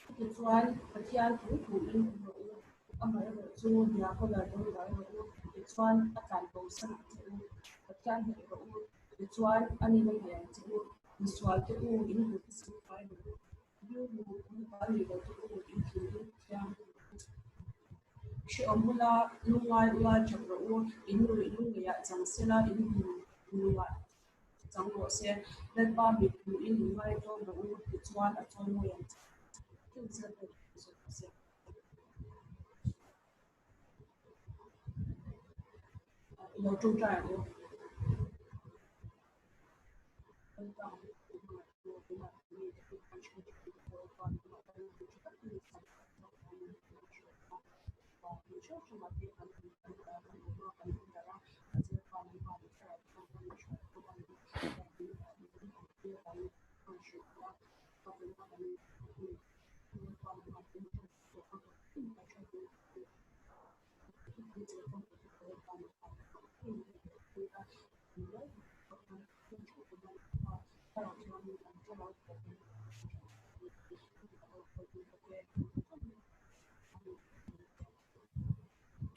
Chutichuan, Pathian thu thuin awm rawh u, amaherawhchu Diabola dawngdai rawh u, tichuan a tlan bosan ang che u. Pathian hnaih rawh u, tichuan a nin a hnaih ang che u. Misualte u, in kut silfai rawh u, rilru pumpa nei lo te u, in thinlung thianghlim rawh u. Hrehawm ula, lungngai ula ṭap rawh u, in ruih lungleiah chang sela, in hmun lungah chang rawh se. Lalpa mit hmuhin lungngai tlawm rawh u, tichuan a chawi mawi ang che. I lo ṭawngṭai ang u.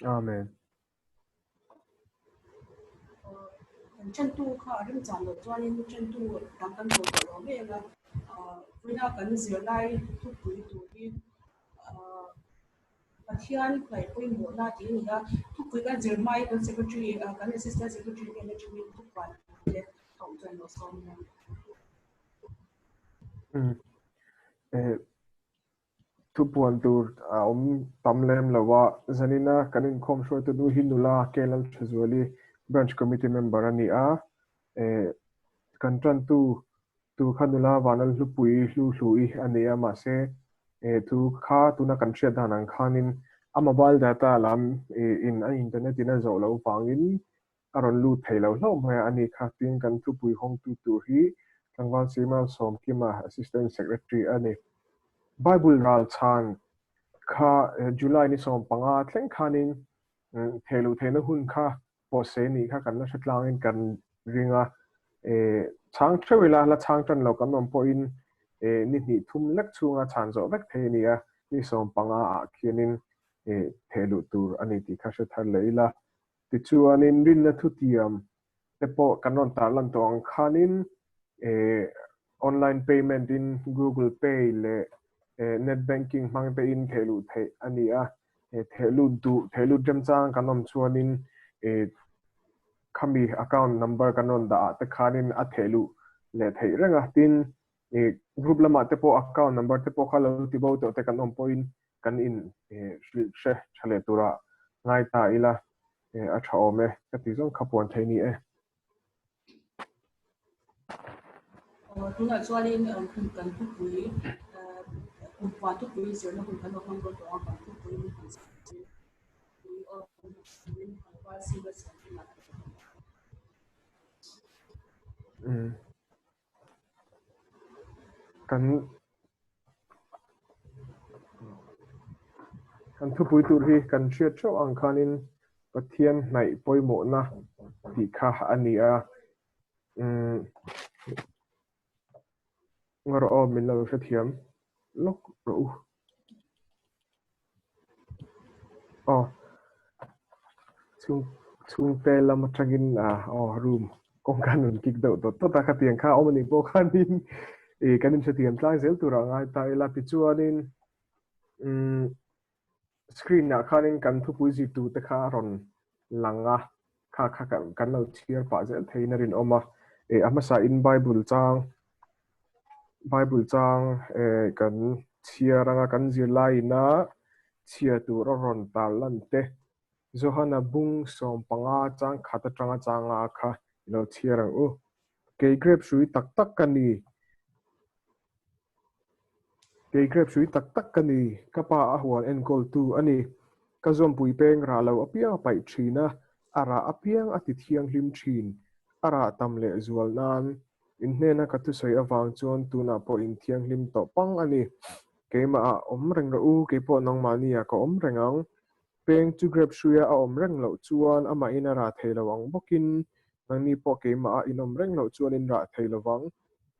Amen. Kan ṭantu kha a remchang loh chuanin ṭantu dang kan ko tawh lo mai ang a. Vawiina kan zirlai thupui tur hi Pathian hnaih pawimawhna tih a ni a. Thupui kan zir hmain kan secretary kan assistant secretary nen atangin thupuan te thawh chuan lo sawm ila. Thupuan tur a awm tam lem lo a, zanina kan inkhawm hruaitu nu hi nula Kelal Thazuali Branch Committee member a ni a, kan tantu tur kha nula Vanal Hlupui Hlu Hlui a ni a, mahse thu kha tuna kan hriat dan ang khanin a mobile data lam in a internet in a zawh loh vangin a rawn lut thei lo hlauh mai a, ani kha tin kan thupui hawngtu tur hi Tlangval Simal Sawmkima Assistant Secretary a ni. Bible ral chhan kha July ni 15 thleng khanin thehluh theihna hun kha pawhsei nih kha kan la hre tlangin kan ring a, chhang theuh ila la chhang tan lo kan awm pawhin ni hnih thum lek chhunga chhan zawh vek thei a ni a, ni 15 ah khianin thehluh tur a ni tih kha hre thar leh ila. Tichuanin rinna thutiam te pawh kan rawn tarlan tawh ang khanin online payment in Google Pay leh net banking hmang te in thehluh theih a ni a. Thehlut duh, thehlut remchang kan awm chuanin khami account number kan rawn dah ah te khanin a thehluh leh theih reng a. Tin, group lamah te pawh account number te pawh kha lo ti bo tawh te kan awm pawhin kan in hrilh hre tha leh tura ngai ta ila a tha awm e ka ti zawng kha puan thei ni e. Tunah chuanin kan thupui kumpuan thupui zirna hun kan lo hmang dawn tawh a, kan thupui min han Kan kan thupui tur hi kan hriat theuh ang khanin Pathian hnaih pawimawhna tih kha a ni a. Umm Ngarawh aw min lo hrethiam lawk rawh u. Aw chhung chhungte lam atangin ah aw room kawngka nun kik deuh dawt dawt a khatiang kha awm anih pawh khanin ih kan inhrethiam tlang zel turah ngai ta ila tichuanin umm screen ah khanin kan thupui zirtu te kha a rawn lang a kha kha kan lo chhiar pah zel theiin a rinawm a ih a hmasa in bible chang Bible chang eh kan chhiar anga kan zirlaiin a chhiar tur a rawn tar lan te Johana bung 15 chang khat atanga changa kha i lo chhiar ang u. Kei grape hrui tak tak ka ni. Kei grape hrui tak tak ka ni. Ka pa a huan enkawltu a ni. Ka zawmpui peng rah lo apiang a paih thin a, a rah apiang a ti thianghlim thin. A rah tam leh zual nan In hnena ka thusawi avang chuan tunah pawh in thianghlim tawh pang a ni. Keimah ah awm reng rawh u, keipawh nangmahni ah ka awm reng ang. Peng chu grape hruia a awm reng loh chuan amahin a rah thei lo ang bawkin nangni pawh keimah ah in awm reng loh chuan in rah thei lo vang.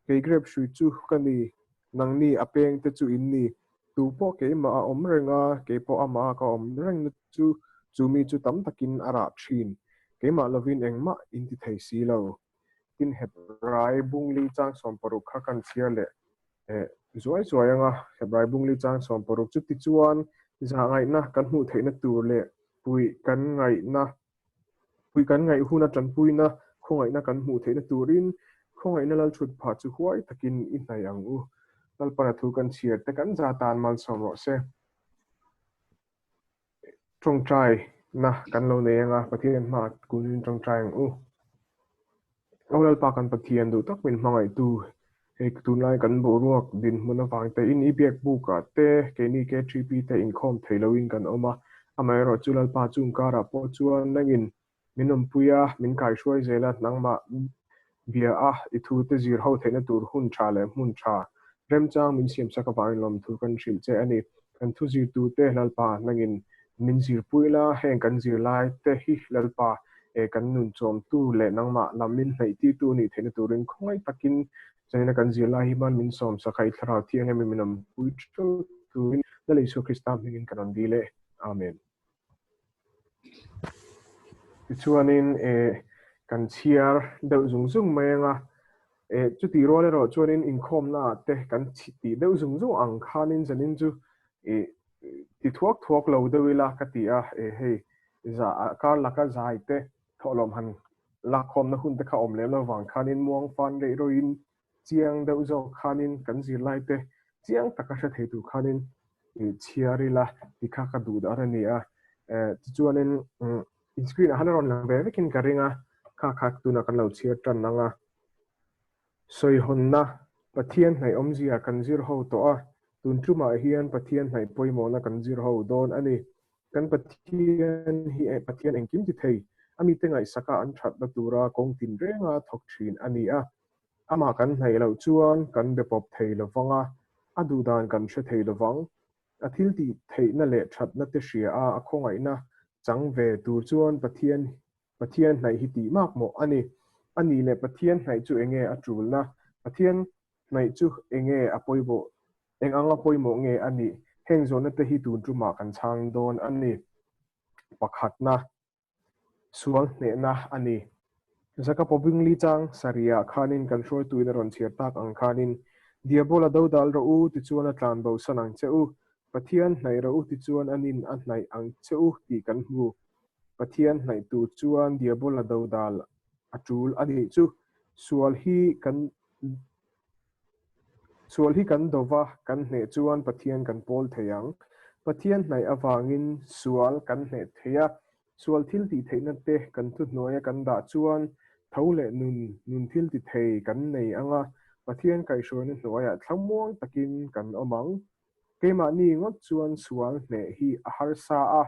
Kei grape hrui chu ka ni, nangni a peng te chu in ni. Tu pawh keimah a awm reng a, kei pawh amah a ka awm rengna chu chu mi chu tam takin a rah thin. Keimah lovin engmah in ti thei si lo. Tin Hebrai bungli chang 60 kha kan chhiar leh zuai zuai ang a, Hebrai bungli chang 60 chu tichuan zahngaihna kan hmuh theihna tur leh puih kan ngaihna Pui kan ngaih huna tanpuina khawngaihna kan hmuh theihna turin khawngaihna lalthut phah chu huai takin i hnaih ang u. Lalpana thu kan chhiar te kan za tan malsawm rawh se. Tawngtai na kan lo nei anga Pathian hmaah kunin tawngtai ang u. Aw Lalpa kan Pathian duh tak min hmangaihtu, hei tunlai kan boruak dinhmun avang te in i biak bukah te keini KTP te inkhawm thei loin kan awm a, amaherawh chu Lalpa chung karah pawh chuan nangin min awmpui a, min kaihruai zel a, nangmah bia a i thu te zir ho theihna tur hun tha leh hmun tha remchang min siamsak avangin lawmthu kan hrilh che a ni. Kan thu zirtute Lalpa nangin Min zirpui la, heng kan zirlai te hi Lalpa e kan nun chawmtu leh nangmah lam min hnaihtirtu nih theihna turin khawngaih takin zanina kan zirlai hi hman min sawm sak a, i thlarau thianghlim in min awmpui theuh turin Lal Isua Krista hmingin kan rawn dil e. Amen. Tichuanin e kan chhiar deuh zung zung mai anga e chutih rual erawh chuanin inkhawmna ah te kan tih deuh zung zung ang khanin zanin chu e ti thuak thuak lo deuh ila ka ti a, e hei za kar laka zai te thawhlawm han lakkhawmna hun te kha awm lem lo vang khanin muang fan reih rawhin chiang deuh zawk khanin kan zirlai te chiang taka hre thei tur khanin chhiar ila ti kha ka duh dar a ni a. Tichuanin in screen ah khan a rawn lang ve vekin ka ring a, kha kha tunah kan lo chhiar tan ang a. Sawihawnna, Pathian hnaih awmzia kan zir ho tawh a, tun tumah hian Pathian hnaih pawimawhna kan zir ho dawn a ni. Kan Pathian hi Pathian engkim ti thei, a mite ngaihsaka an thatna tura kawng tinrenga thawk thin a ni a. Amah kan hnaih loh chuan kan be pawp thei lovang a, a duhdan kan hre thei lovang. A thil tih theihna leh thatna te hria a, a khawngaihna chang ve tur chuan Pathian Pathian hnaih hi tih mak mawh a ni. A nih leh Pathian hnaih chu enge a tulna? Pathian hnaih chu enge a pawimawh? Eng anga pawimawh nge a nih? Heng zawhna te hi tun tumah kan chhang dawn a ni. Pakhatna, sual hnehna a ni. Zaka Pawbingli chang Sariah khanin kan hruaituin a rawn chhiar tak ang khanin, Diabola dodal rawh u, tichuan a tlan bosan ang che u. Pathian hnaih rawh u tichuan a nin a hnaih ang che u tih kan hmu. Pathian hnaih tur chuan Diabola dodal a tul a nih chu. Sual hi kan Sual hi kan dova kan hneh chuan Pathian kan pawl thei ang. Pathian hnaih avangin sual kan hneh thei a, sual thil tih theihna te kan thuhnuaia kan dah chuan tho leh nun nun thil ti thei kan nei ang a, Pathian kaihhruaina hnuaiah thlamuang takin kan awm ang. Keimahni ngawt chuan sual hneh hi a harsa a,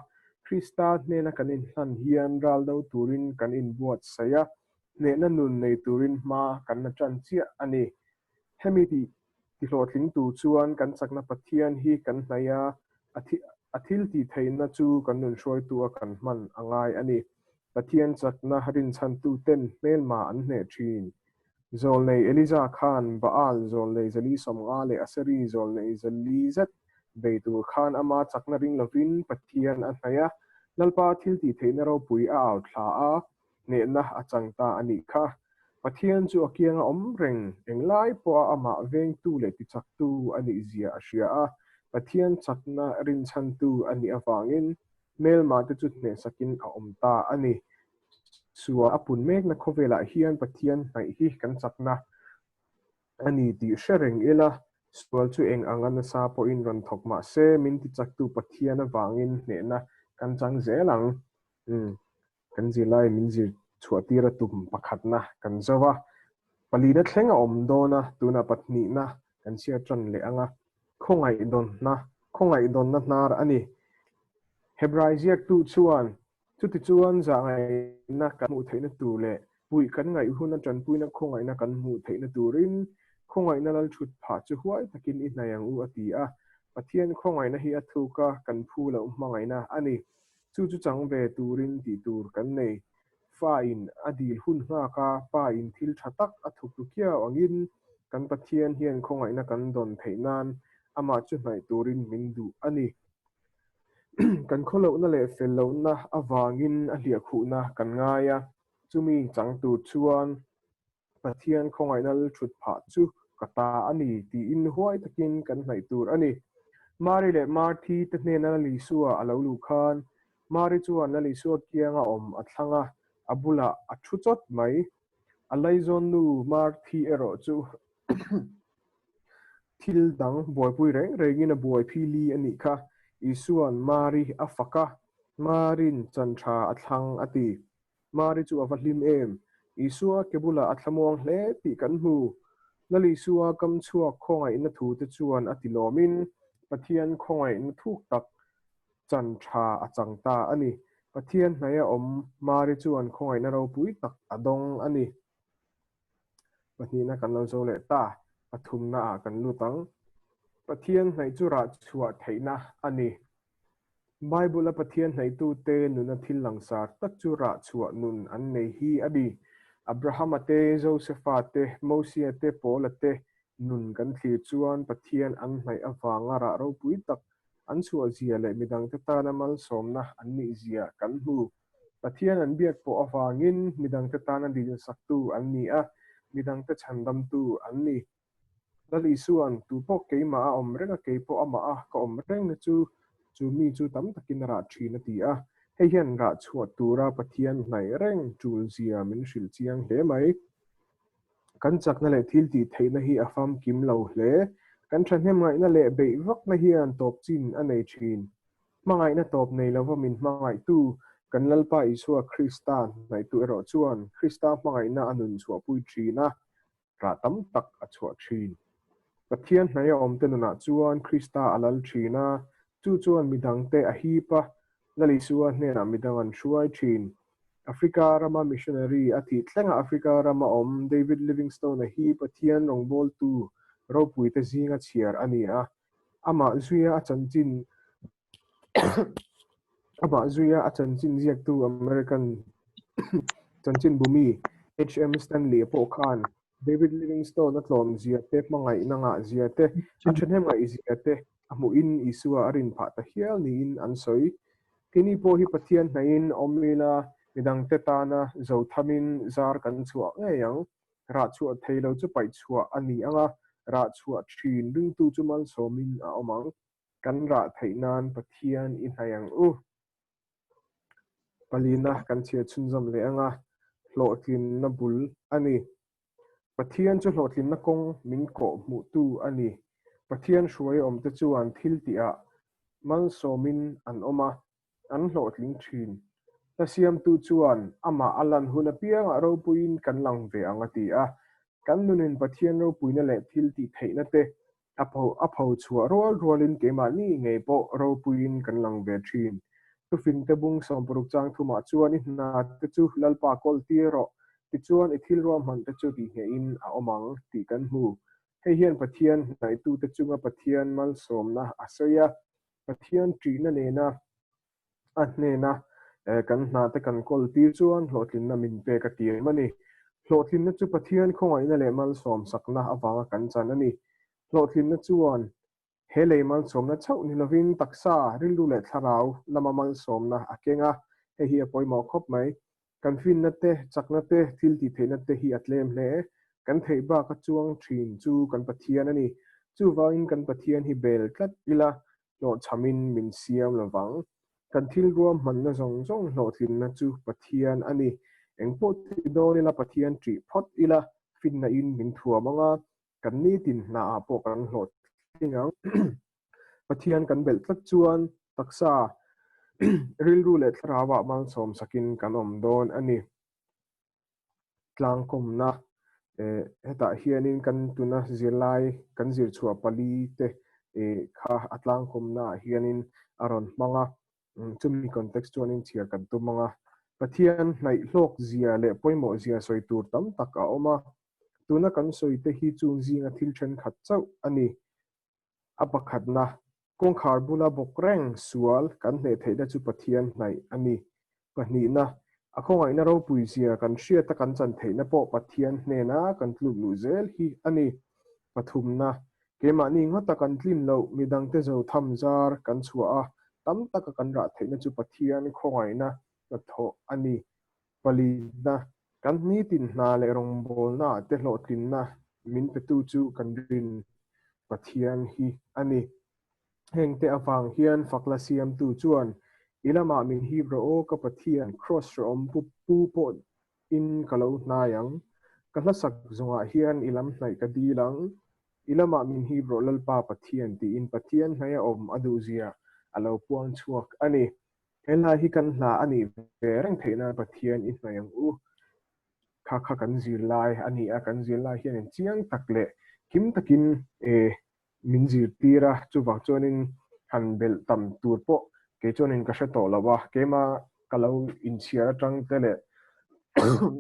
Krista hnena kan inhlan hian ral do turin kan inbuatsaih a, hnehna nun nei turin hma kan la ṭan chiah a ni. Hemi tih tihlawhtling tur chuan kan chakna Pathian hi kan hnaih a, a thil tih theihna chu kan nun hruaitu a kan hman a ngai a ni. Pathian chakna rinchhantuten hmelma an hneh ṭhin. Zawlnei Elija khan Baal zawlnei zali 50 leh Aseri zawlnei 400 zet bei tur khan ama chakna ring lovin Pathian a hnaih a, Lalpa thiltihtheihna ropui a au thla a, hnehna a chang ta a nih kha. Pathian chu a kianga awm reng, englai pawha amah vengtu leh tichaktu a nih zia a hria a, Pathian chakna rinchhantu a nih avangin hmelmate chu hnehsakin a awm ta a ni. Sual a pun mekna khawvelah hian Pathian hnaih hi kan chakna a ni tih hre reng ila, sual chu eng anga nasa pawhin rawn thawk mah se, min tichaktu Pathian avangin hnehna kan chang zel ang. Umm, kan zirlai min zir chhuahtir a tum pakhatna kan zo a, palina thleng a awm dawn a, tunah pahnihna kan chhiar tan leh ang a, khawngaihdawnna, khawngaihdawnna hnar a ni. Hebrai ziaktu chuan Chutichuan zahngaihna kan hmuh theihna tur leh puih kan ngaih huna tanpuina khawngaihna kan hmuh theihna turin khawngaihna lal thut phah chu huai takin i hnaih ang u a ti a. Pathian khawngaihna hi a thuk a, kan phu loh hmangaihna a ni. Chu chu chang ve turin tih tur kan nei. Fa in a dil hun nghak a, pa in thil tha tak a thuk ru kiau angin kan Pathian hian khawngaihna kan dawn theih nan Amah chu hnaih turin min duh a ni. Kan khawlohna leh fel lohna avangin a hliahkhuhna kan ngai a, chumi chang tur chuan Pathian khawngaihna lalthut phah chu ka ta a ni tiin huai takin kan hnaih tur a ni. Mari leh Marthi te hnena Lal Isua a lo luh khan Mari chuan Lal Isua kianga awm a thlang a, a bulah a thu chawt mai. A laizawn nu Marthi erawh chu thil dang buaipui reng rengin a buai phili a nih kha. Isua'n Mari a fak a, Mari'n chan tha a thlang a ti. Mari chu a va hlim em! Isua ke bulah a thlamuang hle tih kan hmu. Lal Isua kam chhuak khawngaihna thute chuan a ti lawmin Pathian khawngaihna thuk tak chan tha a chang ta a ni. Pathian hnaia awm Mari chuan khawngaihna ropui tak a dawng a ni. Pahnihna kan lo zo leh ta, pathumna ah kan lut ang. Pathian hnaih chu rah chhuah theihna a ni. Bible-a Pathian hnaihtute nuna thil langsar tak chu rah chhuah nun an nei hi a ni. Abrahama te, Josefa te, Mosia te, Paula te nun kan thlir chuan Pathian an hnaih avanga rah ropui tak an chhuah zia leh midangte tana malsawmna an nih zia kan hmu. Pathian an biak pawh avangin midangte tana dilsaktu an ni a, midangte chhandamtu an ni. Lal Isua'n, Tu pawh keimah a awm reng a, kei pawh amah a ka awm reng na chu, chu mi chu tam takin a rah thin a ti a. Hei hian rah chhuah tura Pathian hnaih reng tul zia min hrilh chiang hle mai. Kan chakna leh thil tih theihna hi a famkim lo hle. Kan thahnem ngaihna leh beih vakna hian tawp chin a nei thin. Hmangaihna tawp nei lova min hmangaihtu kan Lalpa Isua Krista hnaihtu erawh chuan Krista hmangaihna a nun chhuahpui thin a, rah tam tak a chhuah thin. Pathian hnaia awmte nunah chuan Krista a lal thin a, chu chuan midangte a hip a, Lal Isua hnenah midang an hruai thin. Africa rama missionary a tih thlengah Africa rama awm David Livingstone-a hi Pathian rawngbawltu ropuite zinga chhiar a ni a, Amah zuia a chanchin Amah zuia a chanchin ziaktu American chanchinbumi HM Stanley-a pawh khan David Livingstone a tlawm zia te, hmangaihna ngah zia te, a thahnem ngaih zia te a hmuhin Isua a rin phah ta hial niin an sawi. Keini pawh hi Pathian hnaihin awm ila midangte tana zothamin zar kan chhuah ngei ang. Rah chhuah thei lo chu paih chhuah a ni ang a, rah chhuah thin ringtu chu malsawmin a awm ang. Kan rah theih nan Pathian i hnaih ang u. Palina kan chhiar chhunzawm leh ang a, hlawhtlinna bul a ni. Pathian chu hlawhtlinna kawng min kawh hmuhtu a ni. Pathian hruai awmte chuan thil tihah malsawmin an awm a, an hlawhtling thin. Hla siamtu chuan amah a lan hun apiangah ropuiin kan lang ve ang a ti a. Kan nunin Pathian ropuina leh thil tih theihna te a pho a pho chhuah rual rualin keimahni ngei pawh ropuiin kan lang ve thin. Thufinte bung 60 chang thumah chuan i hna te chu Lalpa kawl tir rawh, tichuan i thil ruahman te chu tihngeihin a awm ang tih kan hmu. Hei hian Pathian hnaihtute chunga Pathian malsawmna a sawi a. Pathian ṭihna nena a hnena kan hnate kan kawl tir chuan hlawhtlinna min pek a ti em a ni. Hlawhtlinna chu Pathian khawngaihna leh malsawm sakna avanga kan chan a ni. Hlawhtlinna chuan he lei malsawmna chauh ni lovin taksa, rilru leh thlarau lama malsawmna a keng a, hei hi a pawimawh khawp mai. Kan finna te, chakna te, thil tih theihna te hi a tlem hle. Kan theih bak a chuang thin chu kan Pathian a ni. Chuvangin kan Pathian hi bel tlat ila, hlawhchhamin min siam lovang. Kan thil ruahmanna zawng zawng hlawhtlinna chu Pathian a ni. Engpawh ti dawn ila Pathian ṭih phawt ila, finna in min thuam ang a, kan nitin hnaah pawh kan hlawhtling ang. Pathian kan belh tlat chuan taksa, rilru leh thlarauah malsawm sakin kan awm dawn a ni. Tlangkawmna, Hetah hianin kan tuna zirlai kan zirchhuah pali te kha a tlangkawmnaah hianin a rawn hmang a. Chumi context chuanin chhiar kan tum ang a. Pathian hnaih hlawk zia leh pawimawh zia sawi tur tam tak a awm a. Tuna kan sawi te hi chung zinga thil thenkhat chauh a ni. A pakhatna, kawngkhar bula bawk reng sual kan hneh theihna chu Pathian hnaih a ni. Pahnihna, a khawngaihna ropui zia kan hriata kan chan theihna pawh Pathian hnena kan tluk luh zel hi a ni. Pathumna, Keimahni ngawta kan tlin loh midangte zo tham zar kan chhuah a, tam taka kan rah theihna chu Pathian khawngaihna hnathawh a ni. Palitna, kan nitin hna leh rawngbawlnaah te hlawhtlinna min petu chu kan rin Pathian hi a ni. Hengte avang hian fakla siamtu chuan, I lamah min hip rawh aw ka Pathian, Kraws hrehawm pu pu pawh in ka lo hnai ang. Ka hlasak zawngah hian i lam hnaih ka dil ang. I lamah min hip rawh Lalpa Pathian tiin Pathian hnaia awm a duhzia a lo puang chhuak a ni. He hla hi kan hla a nih ve reng theih nan Pathian i hnaih ang u. Kha kha kan zirlai a ni a, kan zirlai hianin chiang tak leh kim takin e min zirtir a, chuvang chuanin han belh tam tur pawh kei chuanin ka hre tawh lo a, keimah ka lo inchhiar atang te leh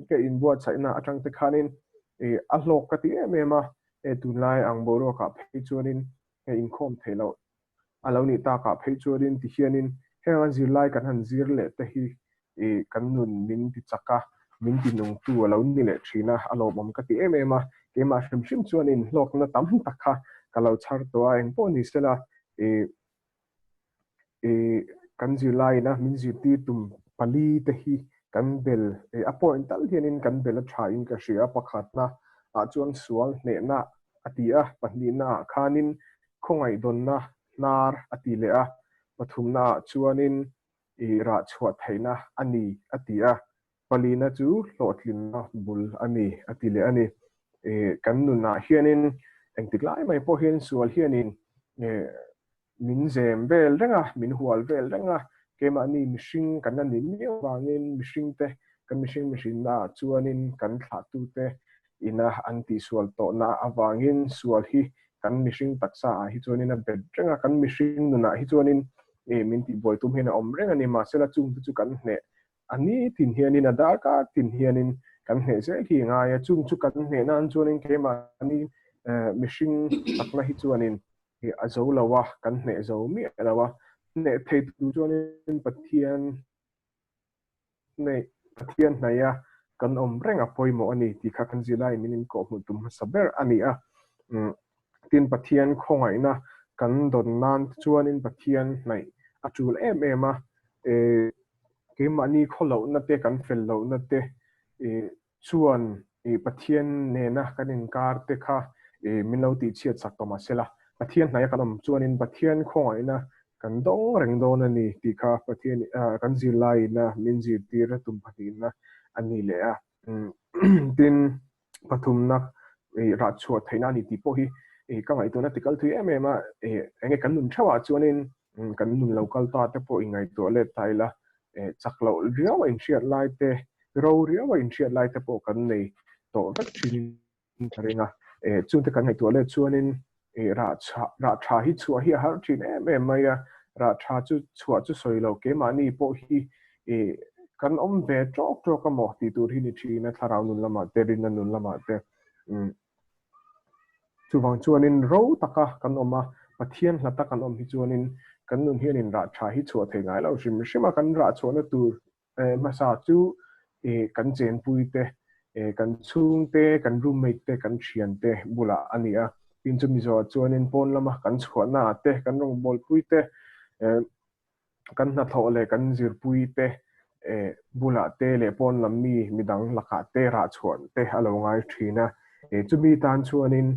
ka inbuatsaihna atang te khanin a hlawk ka ti em em a, e tunlai ang boruakah phei chuanin hei inkhawm theih loh a lo nih takah phei chuanin tihianin heng a zirlai kan han zir leh te hi ih kan nun min ti chak a, min ti nungtu a lo ni leh thin a, a lawmawm ka ti em em a, keimah hrim hrim chuanin hlawkna tam tak kha ka lo chhar tawh a, engpawh ni sela ih ih kan zirlaiin a min zirtir tum pali te hi kan bel ih a point tal hianin kan bel a tha in ka hria, pakhatna ah chuan sual hnehna a ti a, pahnihna ah khanin khawngaihdawnna hnar a ti leh a, pathumna ah chuanin i rah chhuah theihna a ni, a ti a. Palina chu hlawhtlinna bul a ni, a ti leh a ni. Kan nunah hianin engtik lai mai pawh hian sual hianin min zem vel reng a, min hual vel reng a, keimahni mihring kan la ni miau avangin mihringte kan mihring mihrinnaah chuanin kan thlahtute ina an tihsual tawhna avangin sual hi kan mihring taksa ah hi chuanin a bet reng a, kan mihring nunah hi chuanin min tihbuai tum hian a awm reng a ni. Mahsela chungte chu kan hneh a ni tin hianin a darkar tin hianin kan hneh zel hi a ngai a, chung chu kan hneh nan chuanin keimahni mihring takna hi chuanin a zo lo a, kan hneh zo miah lo a, hneh thei tur chuanin Pathian Nei, Pathian hnaia kan awm reng a pawimawh a ni tih kha kan zirlaiin min inkawhhmuh tum hmasa ber a ni a. Tin, Pathian khawngaihna kan dawn nan chuanin Pathian hnaih a tul em em a. Keimahni khawlohna te, kan fel lohna te chuan Pathian nena kan inkar te kha min lo tihchhiat sak tawh mah sela, Pathian hnaia kan awm chuanin Pathian khawngaihna kan dawng reng dawn a ni tih kha Pathian kan zirlaiina min zirtir a tum pahnihna a ni leh a. Tin, pathumna rah chhuah theihna a ni tih pawh hi ka ngaihtuahna ti kal thui em em a, enge kan nun theuhah chuanin kan nun lo kal ta te pawh ingaihtuah let ta ila, chak loh riau a inhriat lai te, ro riau a inhriat lai te pawh kan nei tawh vek thin ka ring a. Chungte kan ngaihtuah let chuanin rah rah tha hi chhuah hi a har thin em em mai a, rah tha chu chhuah chu sawi lo keimahni pawh hi kan awm ve tawk tawk a maw tih tur hi ni thin a, thlarau nun lamah te, rinna nun lamah te. Chuvang chuanin ro taka kan awm a, Pathian hlata kan awm hi chuanin kan nun hianin rah tha hi chhuah thei ngai lo hrim hrim a, kan rah chhuahna tur hmasa chu kan chenpui te, kan chhungte, kan roommate te, kan thiante bulah a ni a. Tin chumi zawhah chuanin pawn lama kan chhuahnaah te, kan rawngbawlpui te, kan hnathawh leh kan zirpui te bulah te leh pawn lam mi midang lakah te rah chhuah te a lo ngai thin a. Chumi tan chuanin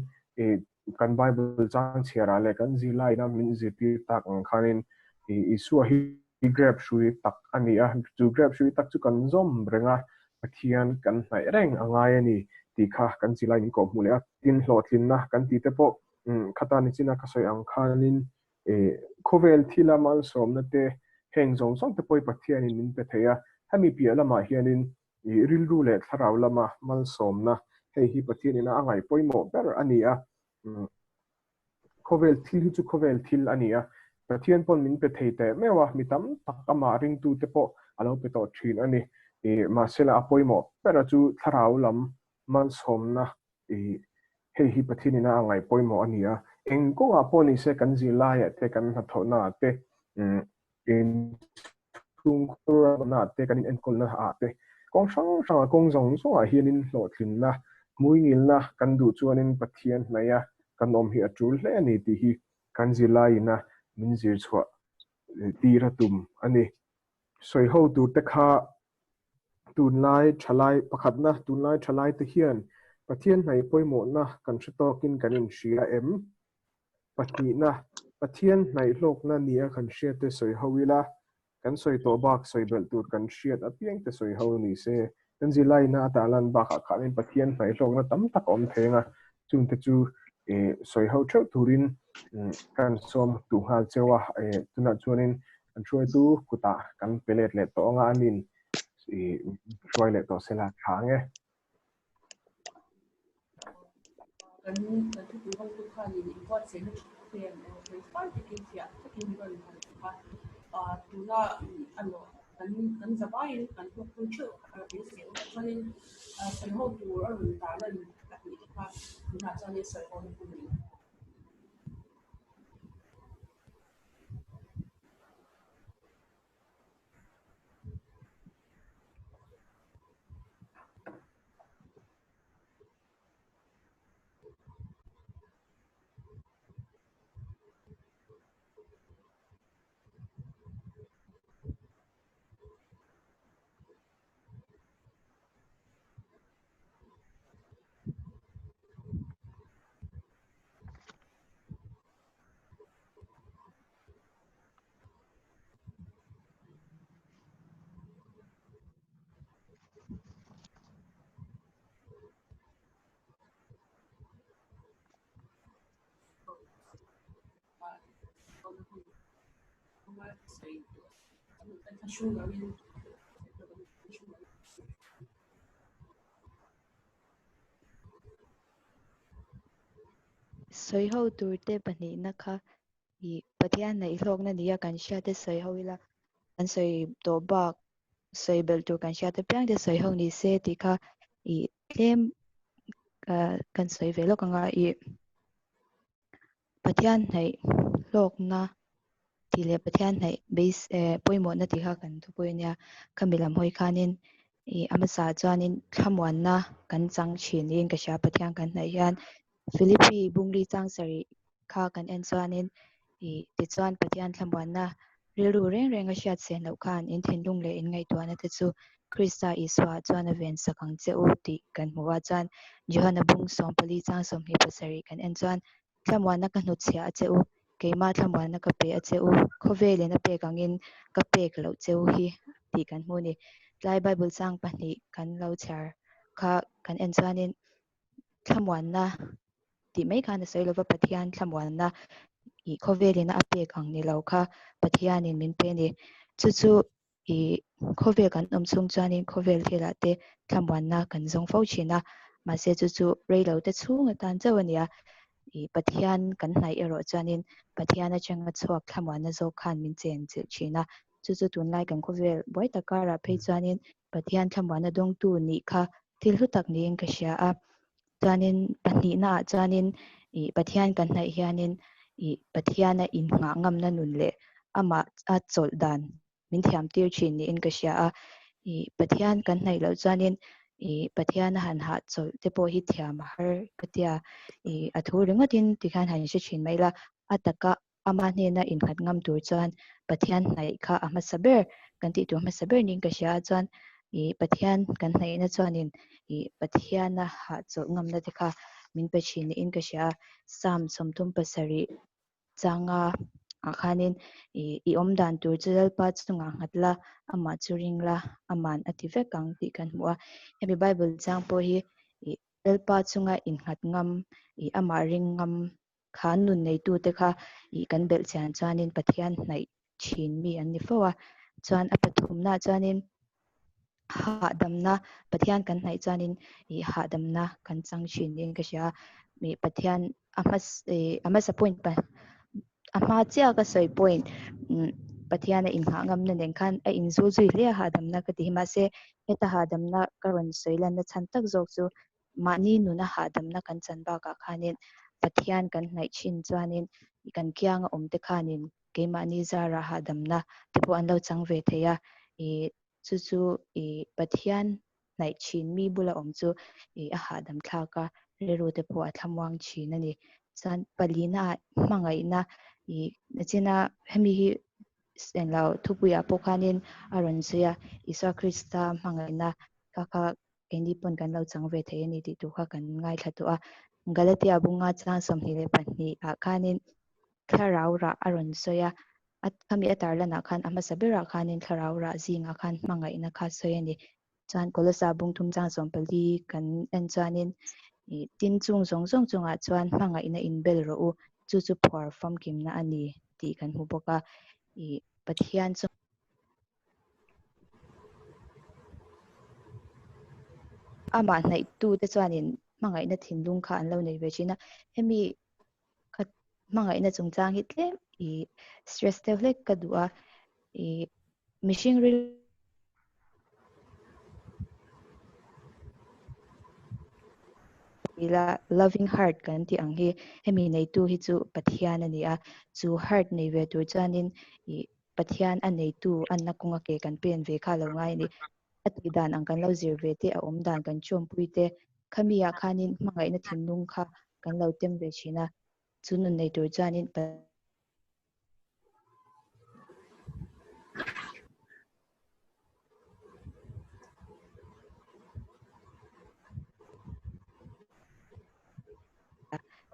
kan Bible chang chhiarah leh kan zirlaina min zirtir tak ang khanin Isua hi grape hrui tak a ni a, chu grape hrui tak chu kan zawm reng a, Pathian kan hnaih reng a ngai a ni tih kha kan zirlai min kawhhmuh leh a. Tin, hlawhtlinna kan tih te pawh khata nichina ka sawi ang khanin Khawvel thila malsawmna te heng zawng zawng te pawh Pathianin min pe thei a, hemi piah lamah hianin rilru leh thlarau lama malsawmna hei hi Pathianin a ngaih pawimawh ber a ni a. Khawvel thil hi chu khawvel thil a ni a, Pathian pawn min pe thei teh meuh a, mi tam tak amah ringtute pawh a lo pe tawh thin a ni. Mahsela a pawimawh bera chu thlarau lam malsawmna Ih, hei hi Pathian ina a ngaih pawimawh a ni a, eng kawngah pawh ni se kan zirlaiah te, kan hnathawhnaah te, inchhungkhurnaah te, kan inenkawlnaah te, kawng hrang hrangah kawng zawng zawngah hianin hlawhtlinna, hmuingilna kan duh chuanin Pathian hnaih a. kan awm hi a tul hle a ni tih hi kan zirlaiin a min zir chhuah tir a tum a ni. Sawi ho tur te kha tunlai thalai pakhatna tunlai thalai te hian Pathian hnaih pawimawhna kan hre tawkin kan inhria em? Pahnihna, Pathian hnaih hlawkna nia kan hriat te sawi ho ila, kan sawi tawh bak sawi belh tur kan hriat apiang te sawi ho ni se. Kan zirlaina a tarlan bakah khanin Pathian hnaih hlawkna tam tak a awm thei ang a, chungte chu sawi ho theuh turin kan sawm duh nghal cheu a, tunah chuanin kan hruaitu kutah kan pe let leh tawh ang a, anin hruai leh tawh sela tha ang e. Kan kan thupui hawngtu khanin inbuatsaihna tha ten felfai takin fiah takin rawn han kha tuna a lawh kan kan zavaiin kan hlawkpui theuh a beisei awm a chuanin sawi ho tur a rawn tarlan pahnih te kha tunah chuanin sawi ho na hun a ni. Sawi ho turte pahnihna kha I Pathian neih hlawkna nia kan hriat te sawi ho ila, kan sawi tawh bak sawi belh tur kan hriat apiang te sawi ho ni se tih kha i tlem kan sawi ve lawk anga i Pathian hnaih hlawkna tih leh Pathian hnaih base pawimawhna tih kha kan thupui ania khami lam hawi khanin i a hmasa chuanin thlamuanna kan chang thin niin ka hria Pathian kan hnaih hian Philippi Bungli chang sarih kha kan en chuanin ih tichuan Pathian thlamuanna rilru reng reng a hriat sen loh khan in thinlung leh in ngaihtuahna te chu Krista Isua chuan a ven sak ang che u tih kan hmu a chuan Johana bung 14 chang 27 kan en chuan thlamuanna ka hnutchhiah a che u keimah thlamuanna ka pe a che u khawvelin a pek angin ka pek loh che u hi tih kan hmu a ni. Tlai Bible chang pahnih kan lo chhiar kha kan en chuanin thlamuanna tih mai khan a sawi lova Pathian thlamuanna ih khawvelin a pek ang ni lo kha Pathianin min pe a ni. Chu chu ih khawvel kan awm chhung chuanin khawvel thilah te thlamuanna kan zawng fo thin a, mahse chu chu rei lo te chhung atan chauh a ni a, ih Pathian kan hnaih erawh chuanin Pathian atanga chhuak thlamuanna zawk khan min chen chilh thin a, chu chu tunlai kan khawvel buai tak karah phei chuanin Pathian thlamuanna dawngtu nih kha thil hlu tak niin ka hria a. Chuanin pahnihnaah chuanin ih Pathian kan hnaih hianin ih Pathiana innghah ngamna nun leh amah a chawlh dan min thiam tir thin niin ka hria a. Ih Pathian kan hnaih loh chuanin ih Pathiana han hah chawlh te pawh hi thiam a har ka tia. Ih a thu ringawtin tikhian han hre thin mai la, a taka Ama hnena innghat ngam tur chuan Pathian hnaih kha a hmasa ber, kan tih tur hmasa ber niin ka hria a, chuan ih Pathian kan hnaihna chuanin ih Pathiana hahchawlh ngamna te kha min pe thin niin ka hria a, Psalm 37 changa ah khanin ih i awm dan tur chu Lalpa chungah nghat la, amah chu ring la, aman a ti vek ang tih kan hmu a, hemi Bible chang pawh hi ih Lalpa chunga innghat ngam, ih amah ring ngam Kha nun neitute kha ih kan belh chian chuanin Pathian hnaih thin mi an ni fo a, chuan a pathumnaah chuanin hahdamna Pathian kan hnaih chuanin ih hahdamna kan chang thin niin ka hria a, ih Pathian a hmasa ih a hmasa point pa a hma chiah ka sawi point Pathian a inghah ngamna nen khan a inzul zui hle a hahdamna ka ti hi mahse heta hahdamna ka rawn sawi lanna chhan tak zawk chu Mahni nuna hahdamna kan chan bakah khanin Pathian kan hnaih thin chuanin kan kianga awmte khanin keimahni zarah hahdamna te pawh an lo chang ve thei a, ih chu chu ih Pathian hnaih thin mi bula awm chu ih a hahdam thlak a, rilru te pawh a thlamuang thin a ni. Chuan palina ah hmangaihna ih nachina hemi hi englo thupuiah pawh khanin a rawn sawi a, Isua Krista hmangaihna kha kha keini pawn kan lo chang ve thei a ni tih tur kha kan ngaithla tawh a. Galatia bunga chang 22 ah khanin thlarau rah a rawn sawi a, a khami a tarlanah khan a hmasa berah khanin thlarau rah zingah khan hmangaihna kha sawi a ni. Chuan Kolosa bung thum chang 14 kan en chuanin ih tin chung zawng zawng chungah chuan hmangaihna inbel rawh u, chu chu phuar famkimna a ni tih kan hmu bawk a, ih Pathian chu amah hnaihtute chuanin hmangaihna thinlung kha an lo nei ve thin a, hemi ka hmangaihna chungchang hi tlem ih stress deuh hlek ka duh a, ih mihring ril ila loving heart kan tih ang hi hemi neitu hi chu Pathian a ni a, chu heart nei ve tur chuanin ih Pathian a neitu anna kawnga ke kan pen ve kha lo ngai a ni. A tih dan ang kan lo zir ve te, a awm dan kan chawmpui te, khami ah khanin hmangaihna thinlung kha kan lo tem ve thin a, chu nun nei tur chuanin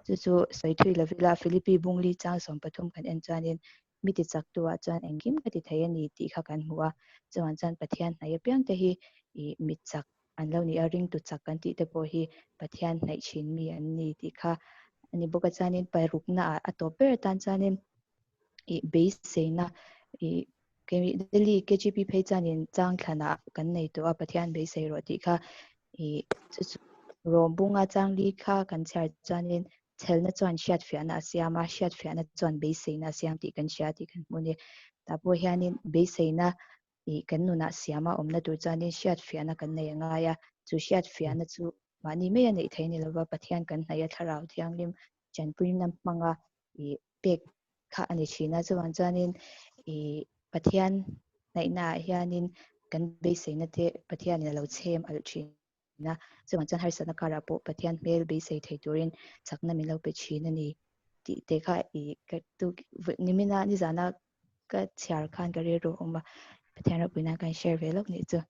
Chu chu sawi thui lo ila Philippi Bungli chang 13 kan en chuanin mi ti chak tu ah chuan engkim ka ti thei a ni tih kha kan hmu a, chuan chuan Pathian hnaih apiang te hi ih mi chak an lo ni a, ringtu chak kan tih te pawh hi Pathian hnaih thin mi an ni tih kha a ni bawk a, chuanin parukna ah a tawp ber atan chuanin ih beiseina ih Delhi KGP phei chuanin chang thlanah kan nei tawh a, Pathian beisei rawh tih kha ih chu chu Rom bunga chang li kha kan chhiar chuanin Chhelna chuan hriatfiahna a siam a, hriatfiahna chuan beiseina a siam tih kan hria tih kan hmu a ni. Tah pawh hianin beiseina ih kan nunah siama awmna tur chuanin hriatfiahna kan nei a ngai a, chu hriatfiahna chu mahni mai a neih theih a ni lova, Pathian kan hnaih a Thlarau Thianghlim tanpuina hmanga ih pek kha a ni thin a. Chuvang chuanin ih Pathian hnaihnaah hianin kan beiseina te Pathianin a lo chhem alh thin. a, chuvang chuan harsatna karah pawh Pathian hmel beisei thei turin chakna min lo pe thin a ni tih te kha i ka tu nimina nizana ka chhiar khan ka rilru a awm a, Pathian ropui nan kan share ve lawk nih chu.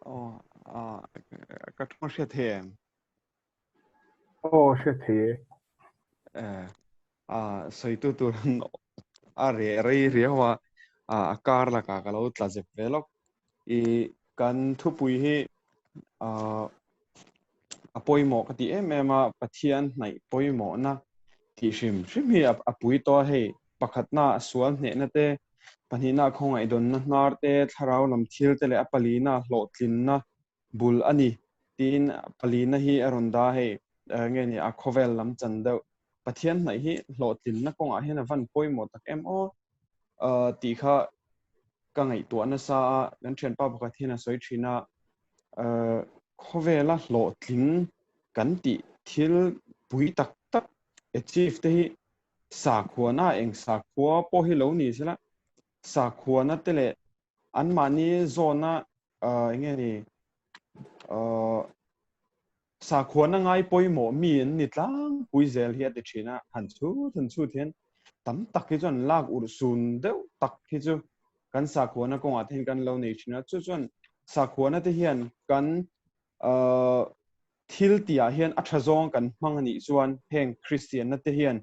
Aw a ka thu hriat thei em? Aw hriat thei e. Eh a sawi tu tur an a re rei riau a a kar lakah ka lo tla zep ve lawk. I kan thupui hi a a pawimawh ka ti em em a Pathian hnaih pawimawhna tih hrim hrim hi a pui tawh a hei pakhatna sual hnehna te pahnihna khawngaihdawnna hnar te thlarau lam thil te leh a palina hlawhtlinna bul a ni tiin palina hi a rawn dah hei nge ni a khawvel lam chan deuh Pathian hnaih hi hlawhtlinna kawngah hian a van pawimawh tak em aw tih kha ka ngaihtuah nasa a kan thianpa pakhat hian a sawi thin a khawvela hlawhtling kan tih thil pui tak tak achieve te hi sakhuana eng sakhua pawh hi lo ni sela sakhuana te leh anmahni zawna enge ni sakhuana ngai pawimawh mi an ni tlangpui zel hi a ti thin a han chhut han chhut hian tam tak hi chuan lak urh sun deuh tak hi chu kan sakhuana kawngah te hian kan lo nei thin a chu chuan sakhuana te hian kan thil tihah hian a tha zawng kan hmang a nih chuan heng Kristianna te hian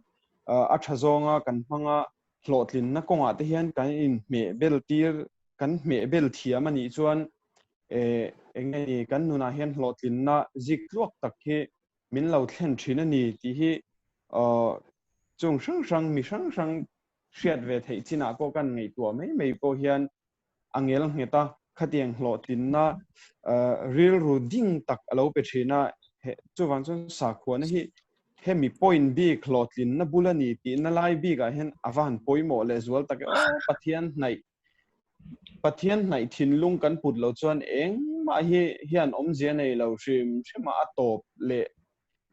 a tha zawnga kan hmanga hlawhtlinna kawngah te hian kan inhmeh bel tir kan hmeh bel thiam a nih chuan eng nge ni kan nunah hian hlawhtlinna zik tluak tak hi min lo thlen thin a ni tih hi. Chung hrang hrang mi hrang hrang hriat ve theih chinah pawh kan ngaihtuah mai mai pawh hian a ngel nghet a, khatiang hlawhtlinna rilru ding tak a lo pe thin a, chuvang chuan sakhuana hi hemi point bik hlawhtlinna bul a ni tihna lai bikah hian a va han pawimawh leh zual tak e aw, Pathian hnaih Pathian hnaih thinlung kan put lo chuan engmah hi hian awmzia nei lo hrim hrim a, a tawp leh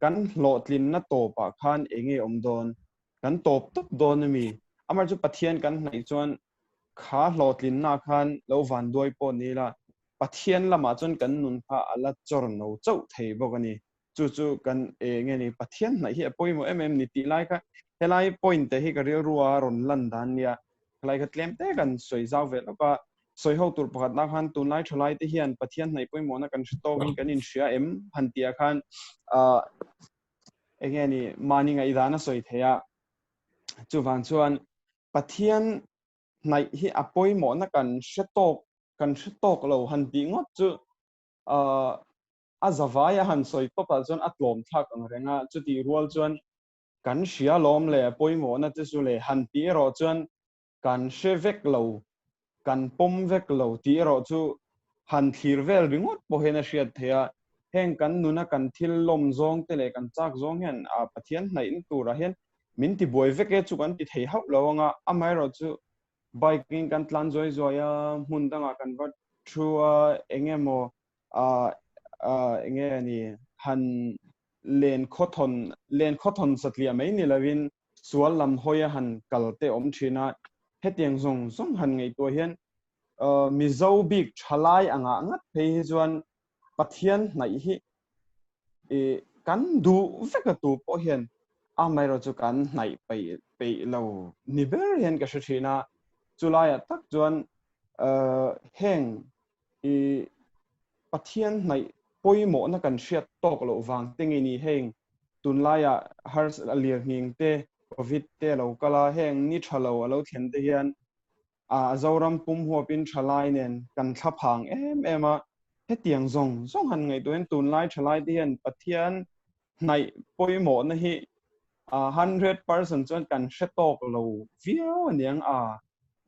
kan hlawhtlinna tawpah khan enge awm dawn? Kan tawp tawp dawn a mi? Amah chu Pathian kan hnaih chuan kha hlawhtlinna khan lo vanduai pawh ni ila, Pathian lamah chuan kan nun kha a la chawr no chauh thei bawk a ni. Chu chu kan enge ni Pathian hnaih hi a pawimawh em em ni tih lai kha helai point te hi ka rilru a rawn lan dan nia. Helai kha tlem te kan sawi zau ve lawk a, sawi ho tur pakhat na khan tunlai thalai te hian Pathian hnaih pawimawhna kan hre tawkin kan inhria em han tih ah khan ah enge ni mahni ngaihdan a sawi thei a. Chuvang chuan Pathian hnaih hi a pawimawhna kan hre tawk kan hre tawk lo han tih ngawt chu ah a zavai a han sawi tawp ah chuan a tlawm thlak ang reng a, chutih rual chuan kan hria lawm leh pawimawhna te chu leh han tih erawh chuan kan hre vek lo, kan pawm vek lo tih erawh chu han thlir vel ringawt pawh hian a hriat theih a, heng kan nuna kan thil lawm zawng te leh kan chak zawng hian a Pathian hnaihna turah hian min tibuai vek e chu kan ti thei hauh lo ang a, amaherawhchu bike in kan tlan zuai zuai a, hmun dangah kan va thu a, eng emaw ah eng nge ni han len khawthawn len khawthawn satliah mai ni lovin sual lam hawi a han kal te awm thin a, hetiang zawng zawng han ngaihtuah hian Mizo bik thalai angah ngat phei hi chuan Pathian hnaih hi kan duh vek a tu pawh hian amaherawh chu kan hnaih peih peih lo ni ber hian ka hre thin a, chulaiah tak chuan heng i Pathian hnaih pawimawhna kan hriat tawk loh vang te nge ni heng tunlaiah har lirnghing te Covid te a lo kal a, heng ni tha lo a lo thlen te hian a Zoram pum huapin thalai nen kan thla phang em em a, hetiang zawng zawng han ngaihtuahin tunlai thalai te hian Pathian hnaih pawimawhna hi 100% chuan kan hre tawk lo viau aniang a,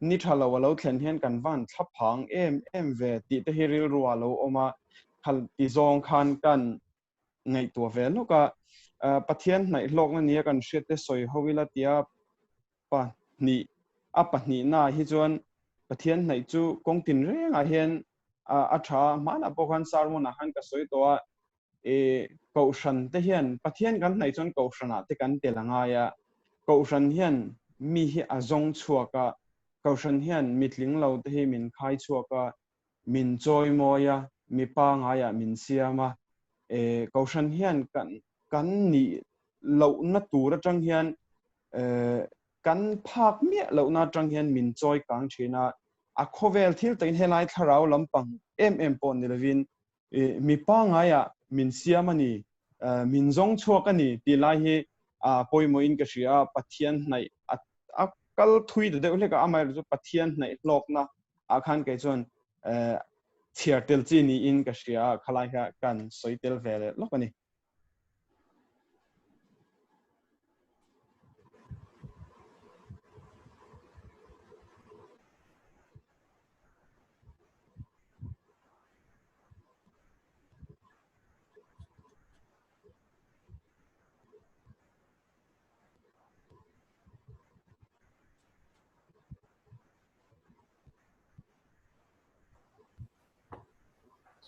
ni tha lo a lo thlen hian kan van thla phang em em ve tih te hi rilru a lo awm a, khal ti zawng khan kan ngaihtuah ve lawk a, Pathian hnaih hlawkna nia kan hriat te sawi ho ila tia pahnih a pahnihna ah hi chuan Pathian hnaih chu kawng tin rengah hian a tha a, hmanah pawh khan sermon ah khan ka sawi tawh a, e kohhran te hian Pathian kan hnaih chuan kohhranah te kan tel a ngai a, kohhran hian mi hi a zawng chhuak a, kohhran hian mitling lo te hi min khai chhuak a, min chawi mawi a, mi pangaiah min siam a, e kohhran hian kan kan nih lohna tur atang hian e kan phak miah lohna atang hian min chawi kang thin a, a khawvel thil takin helai thlarau lampang em em pawh ni lovin mi pangaiah min siam a ni, min zawng chhuak a ni tih lai hi pawimawhin ka hria a, Pathian hnaih a kal thui ta deuh hlek a, amaherawhchu Pathian hnaih hlawkna ah khan kei chuan chhiar tel chi niin ka hria a, khalai kha kan sawi tel ve leh lawk a ni.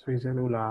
Sawi zel ula.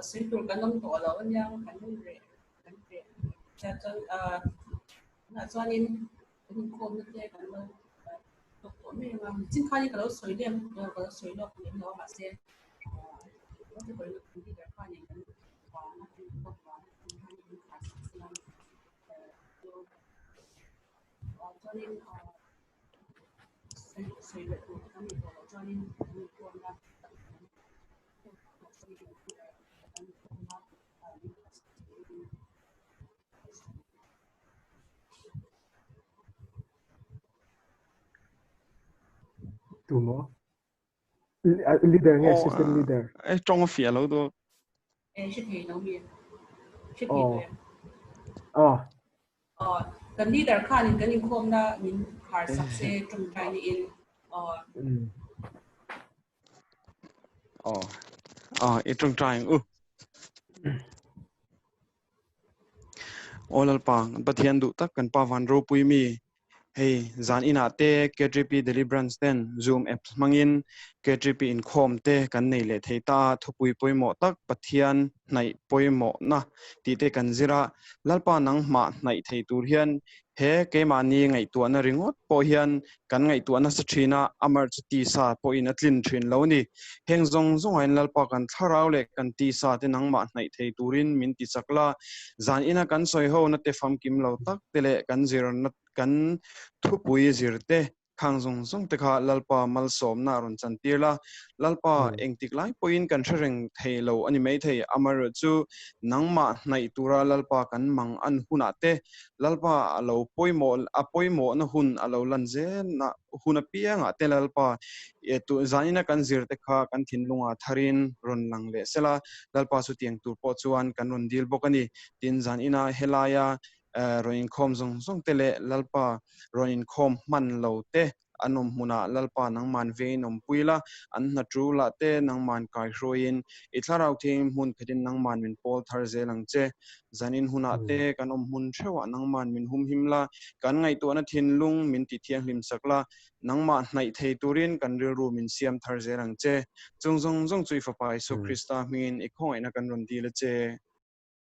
sawi tur kan awm tawh lo ania kan reh kan reh chuan tunah chuanin kan inkhawmna te kan lo tawk tawh mai ang a chin khanin ka lo sawi lem ka lo sawi lawk lem lo a mahse khanin kan vana kan inkhawm vana kan khanin kan khar sak siam chuanin sawi leh tur kan nih tawh loh chuanin kan inkhawmna Tu maw? Leader nge assistant leader? E tawng a fiah lo dawt. E hre thei lo mi. Hre thei lo em? Oh. Oh, kan leader khanin kan inkhawmna min khar sak se tawngtai niin. Oh. Oh. Oh, i tawngtai ang u. Aw Lalpa, kan Pathian duh tak kan Pa Van ropui mi, hei zan inah te KTP Deliverance ten Zoom apps hmangin KTP inkhawm te kan nei leh thei ta a, thupui pawimawh tak Pathian hnaih pawimawhna tih te kan zir a, Lalpa nangmah hnaih thei tur hian He keimahni ngaihtuahna ringawt pawh hian kan ngaihtuah nasa thin a, amar chu tisa pawhin a tlin thin lo ni. Heng zawng zawngah Lalpa kan thlarau leh kan tisa te nangmah hnaih thei turin min ti chak la. Zan ina kan sawi ho na te famkim lo tak te leh kan zirna kan thupui zir te Khang zawng zawng te kha Lalpa malsawmna a rawn chantir la. Lalpa engtik lai pawhin kan hre reng thei lo a ni maithei. Amaherawhchu nangmah hnaih tura Lalpa kan mang an hunah te, Lalpa a lo pawimawh a pawimawhna hun a lo lan zelna hun apiangah te Lalpa zanina kan zir te kha kan thinlungah tharin rawn lang leh sela, Lalpa chutiang tur pawh chuan kan rawn dil bawk a ni. Tin, zanina helaia rawn inkhawm zawng zawng te leh Lalpa rawn inkhawm hman lo te an awm hmunah Lalpa nangman vengin awmpui la, an hna tul lah te nangman kaihruaiin i thlarau thiangin hmun khatin nangman min pawl thar zel ang che. Zanin hunah te kan awm hmun theuhah nangman min humhim la, kan ngaihtuahna thinlung min ti thianghlim sak la, nangmah hnaih thei turin kan rilru min siam thar zel ang che. Chung zawng zawng chu i Fapa Isua Krista hmingin i khawngaihna kan rawn dil a che.